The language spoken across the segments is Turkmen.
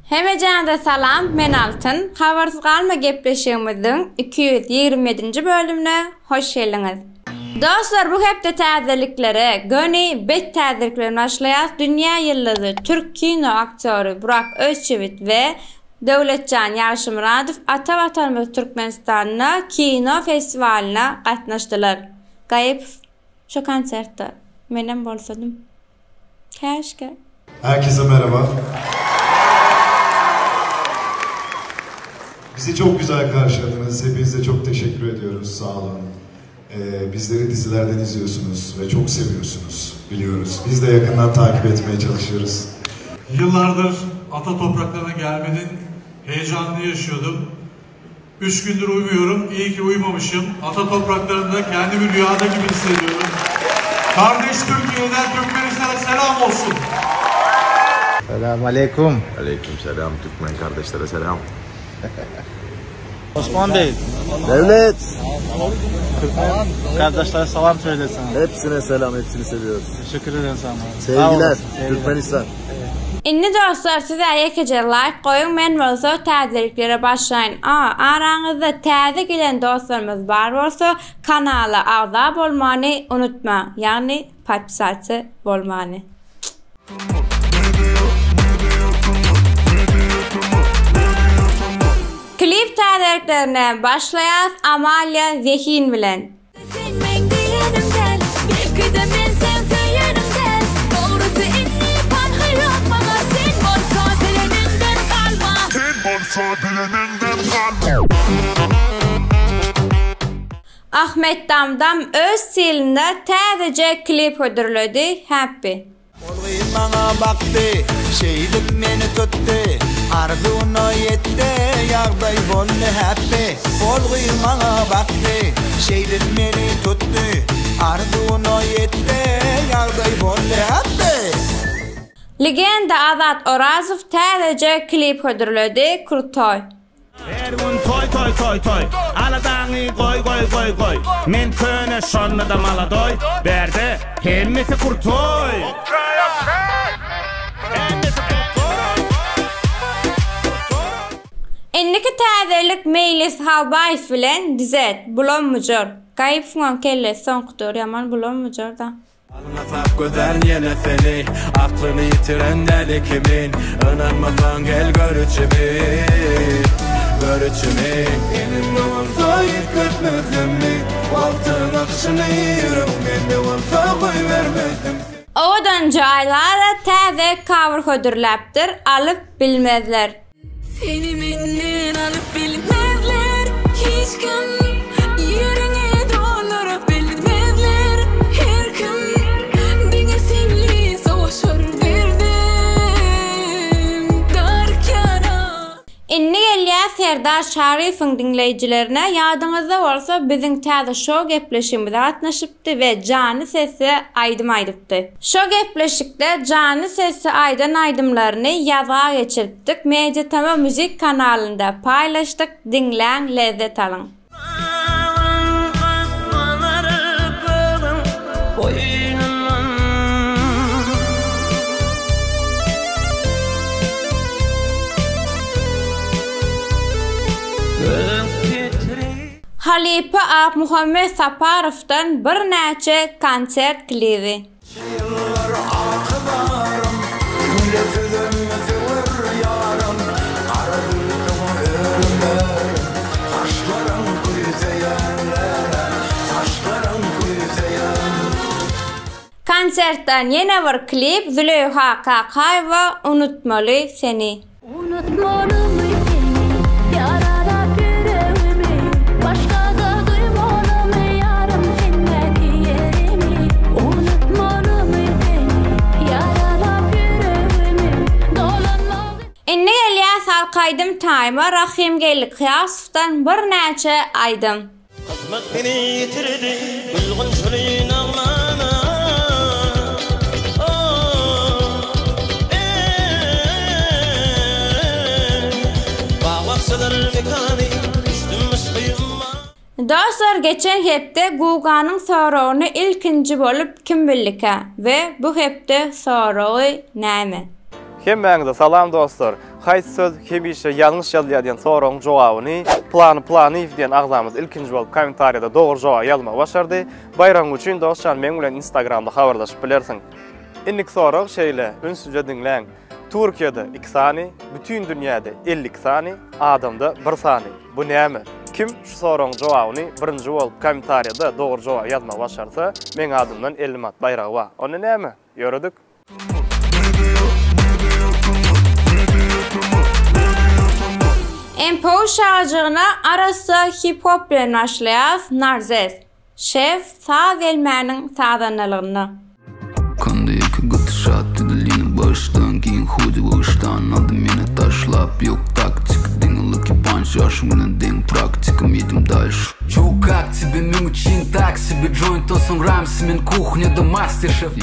Hemejäňize salam, men Altyn. Habarsyz galma gepleşigimiziň 227-nji bölümine hoş geldiňiz. Dostlar bu hepde täzeliklere göni bet täzelik bilen başlaýas. Dünýä ýyldyzy türk kino aktýory Burak Özçivit we Döwletjan Ýagşymyradow ata Watanymyz Türkmenistanda kino festiwalyna gatnaşdylar. Gaýypow şo konsertde menem bolsadym. Käşgä. Herkese merhaba. Bizi çok güzel karşıladınız. Hepinize çok teşekkür ediyoruz. Sağ olun. Ee, bizleri dizilerden izliyorsunuz ve çok seviyorsunuz biliyoruz. Biz de yakından takip etmeye çalışıyoruz. Yıllardır ata topraklarına gelmenin heyecanını yaşıyordum. Üç gündür uyumuyorum. İyi ki uyumamışım. Ata topraklarında kendimi rüyada gibi hissediyorum. Kardeş Türkiye'den Türkmenistan'a selam olsun. Selam aleýkum. Aleýkum selam Türkmen kardeşlere selam. Osman Bey. Devlet. Türkmen kardeşlere salam söyle sana. Hepsine selam, hepsini seviyoruz. Teşekkür ederim sana. Sevgiler Türkmenistan. Indi dostlar sizä ýekeje laýk goýuň men bolsa täzeliklere başlaýyn a araňyzda täze gelen dostlarymyz bar bolsa kanala agza bolmany unutmaň ýagny podpisatsa bolmany. Klip täzeliklerine başlaýas Amalia Zehin bilen. Sen meň diýenim däl, belki-de men seň söýeniň däl. Dogrusy indi parhy ýok maňa, sen bolsa bileniňden galma. Sen bolsa bileniňden galma. Ahmet Damdam öz stilinde täzeje klip hödürledi Happy. Ol gyz maňa bakdy, şeýdip meni tutdy, Arzuwyna ýetdi, ýagdaý boldy happy. Ol gyz maňa bakdy, şeýdip meni tutdy, Arzuwyna ýetdi, ýagdaý boldy happy. Legenda Azat Orazow täzeje klip hödürledi Krutoý. Her gün toý toý toý toý Aladaňy goý goý goý goý Men köne şonda-da maladoý Bärde hemmesi kurtoý Hemmesi kurtoý Indiki täzelik Meýlis Halbaýew bilen Dizet, Bulam mujar. Gaýypsyňam kellesi soňky döwür ýaman bulam mujar-da. Alňasap gözel ýene seni Aklyny ýitiren däli kimin Ynanmasaň gel gör içimi Gör içimi Elimde bolsa üýtgetmezdim Wagtyň akyşyny ýürek mende bolsa goýbermezdim. Owadan jaýlara täze cover hödürläpdir alyp bilmezler. Seni menden alyp bilmezler hiç kim Ýeriňi dolduryp bilmezler her kim Diňe senli sowaşar derdim Dar kara. Indi gelýär Serdar Şaryýewiň diňleýjilerine ýadyňyzda bolsa biziň täze şou gepleşigimize gatnaşypdy we janly sesde aýdym aýdypdy. Şo gepleşikde janly sesde aýdan aýdymlaryny ýazga geçiripdik Media Tama Müzik kanalynda paýlaşdyk diňläň lezzet alyň. Halypa Akmuhammet Saparowdan birnäçe konsert klibi. Ýyllar akybarym, Güle sözem söwer ýarym, Gara zülpüň örümerin, Saçlaryň küýseýänlerem, Saçlaryň küýseýän. Konsertden ýene bir klip Züleýha Kakaýewa Unutmaly seni. Unutmalymy seni, ýaralap ýüregimi, Başga-da duýmalymy ýarym sendäki ýerimi? Unutmalymy seni, ýaralap ýüregimi, Dolanmak. Indi gelýäs halk aýdym taýma Rahymgeldi Kyýasowdan birnäçe aýdym. Kysmat meni ýitirdi, gül-gunçaly nagmana, Bag-bakjalar mekany, düşdüm yşky ummana. Dostlar geçen hepde Guganyň soragyny ilkinji bolup kim bildikä we bu hepde soragy näme? Hemmäňize salam dostlar! Haýsy söz hemişe ýalňyş ýazylýar diýen soragyň jogabyny Plany Planyýew diýen agzamyz ilkinji bolup kommentariýada dogry jogaby ýazmagy başardy. Baýragyň üçin dostjan meň bilen instagramda habarlaşyp bilersiň. Indiki sorag şeýle, ünsüje diňläň. Türkiýede iki sany, bütin dünýäde 52 sany, adamda bir sany. Bu näme? Kim şu soragyň jogabyny birinji bolup kommentariýada dogry jogaby ýazmagy başarsa, meň adymdan 50 manat baýragy bar. Onda näme? Ýöredik. MPO şajygyna arassa hip-hop bilen başlaýas, Narzes. Şef saz gelmäniň sazandalygynda. Kanda ýeke gaty şat edilýän başdan Giň hudi gyşdan aldy meni taşlap Ýok taktika diňe lucky punch Ýaşym bilen deň praktikam ýedim daş. Ço kak tebe meň üçin tak sebe Joint olsaň Ramsi men kuhnýada master şef.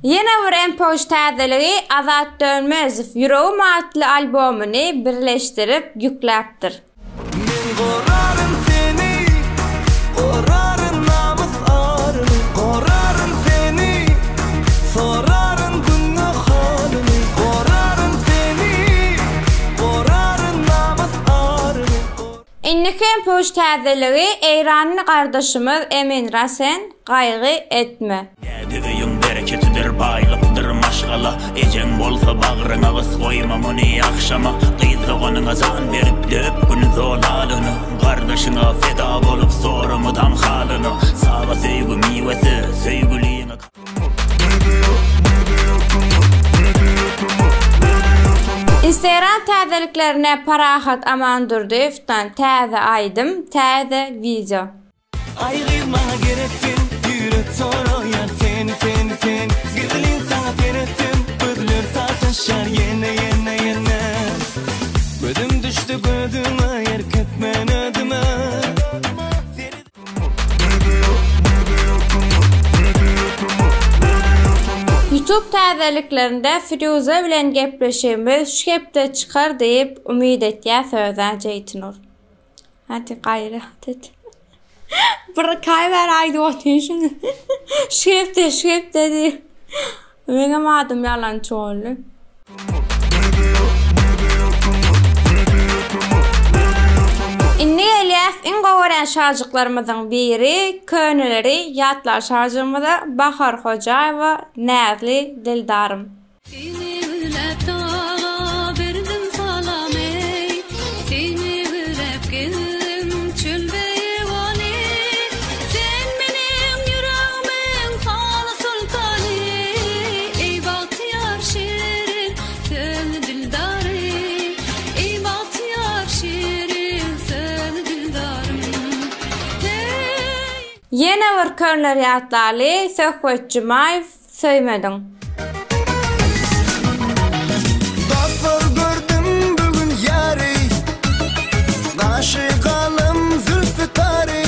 Ýene bir MPOJ täzeligi Azat Dönmezow Ýüregim atly albomyny birleşdirip ýükläpdir. Men goraryn seni, goraryn namys aryny, goraryn seni, soraryn günde halyny, goraryn seni, goraryn namys aryny. Indiki MPOJ täzeligi eýranly gardaşymyz Emin Rasen Gaýgy etme. Däde öýüň bereketidir baýlykdyr maşgala Ejeň bolsa bagryňa gys goýma muny agşama Gyz doganyňa jan berip döp gün zolalyny Gardaşyňa feda bolup sora mydam halyny Çaga söýgi miwesi söýgüliňe Instagram täzeliklerine Parahat Amandurdyýewdan täze aýdym, täze wideo. Aý gyz maňa gerek sen Ýürek soraýar seni seni sen Gizlin saňa seretsem Gözler sataşýar ýene ýene ýene Gözüm düşdi gözüňe Erk etmen özüme Youtube täzeliklerinde Firuze bilen gepleşigimiz şu hepde çykar diýip umyt etýäs özä Jeýtinur. Hadi gaýrat et. Bir kaý bäri aýdyp otyryn şuny. Şu hepde, şu hepde diýip. Meňem adym ýalançy boldy. Indi gelýäs iň gowy görýän şajyklarymyzyň biri, köneleri ýatlar şajygymyza Bahar Hojaýewa Näzli dildarym. Seni gözläp daga berdim salam eý, Seni gözläp gezdim çöl beýewany. Sen meniň ýüregimiň hany soltany, Eý bagtyýar şirin sözli dildary, Eý bagtyýar şirin sözli dildarym. Heý. Ýene bir könler ýatlaly Söhbet Jumaýew Söýmediň. Dostlar gördüm bugün ýary Gaşy galam zülpi tary.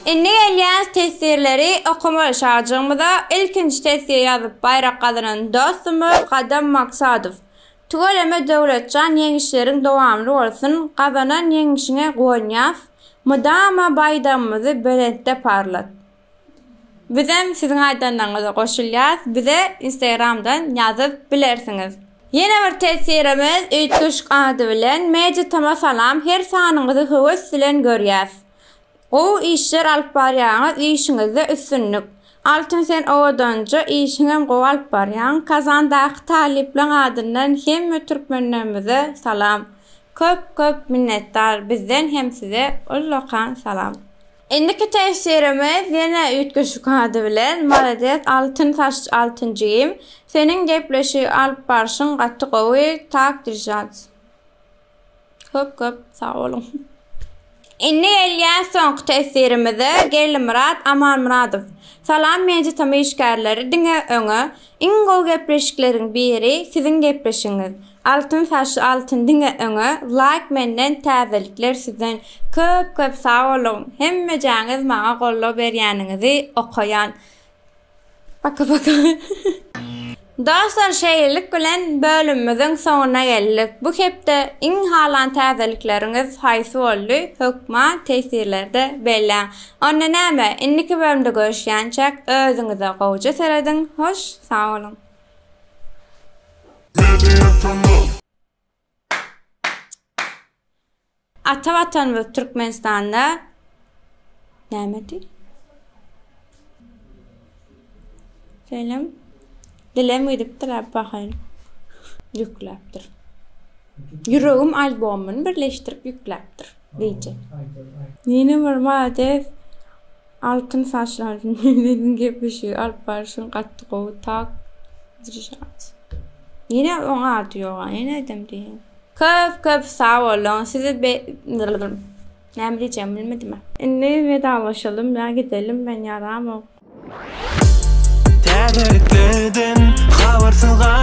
Indi gelýäs teswirleri okamaly şajygymyza ilkinji teswir ýazyp baýrak gazanan dostumyz Gadam Maksadow. Tüweleme Döwletjan ýeňişleriň dowamly bolsun gazanan ýeňişiňe guwanýas mydama baýdagymyzy belentde parlat. Bizem siziň aýdanlaryňyza goşulýas bize instagramdan ýazyp bilersiňiz. Ýene bir teswirimiz üýtgeşik ady bilen Media Tama salam her sanyňyzy höwes bilen görýäs. Gowy işler alyp barýaňyz işiňizde üstünlik. Altyn sen owadanja işiňem gowy alyp barýaň Kazandaky talyplaň adyndan hemme türkmenlerimize salam. Köp köp minnetdar bizden hem size ullakan salam. Indiki tefsirimiz ýene üýtgeşik ady bilen malades Altyn saç Altyn jigim seniň gepleşigi alyp barşyň gaty gowy tak držat. Köp köp sag boluň. Indi gelýäs soňky teswirimize Geldimyrat Amanmyradow. Salam Media Tm işgärleri diňe öňe. Iň gowy gepleşikleriň biri siziň gepleşigiňiz. Altyn saçly Altyn diňe öňe like menden täzelikler sizden köp köp sag boluň hemmejäňiz maňa goldaw berýäniňizi okaýan. Paka paka. Dostlar şeýlelik bilen bölümimiziň soňuna geldik. Bu hepde iň halan täzelikleriňiz haýsy boldy hökman teswirlerde belläň. Onda näme indiki bölümde görüşýänçäk özüňize gowja serediň hoş sag boluň. Ata Watanymyz Türkmenistanda nämedi? Senem dilem gidipdir abi bakaýyn. Ýükläpdir. Ýüregim albomyny birleşdirip ýükläpdir diýjek. Ýene bir malades altyn saçlar bilen gepleşigi alyp barşyň gaty gowy tak držat. Ýene oň ady ýoga ýene edem diýen. Köp köp sag boluň sizi be näme diýjegimi bilmedim. Indi wedalaşalym ýa gidelim men ýaramok. Täzeliklerden habarsyz gal.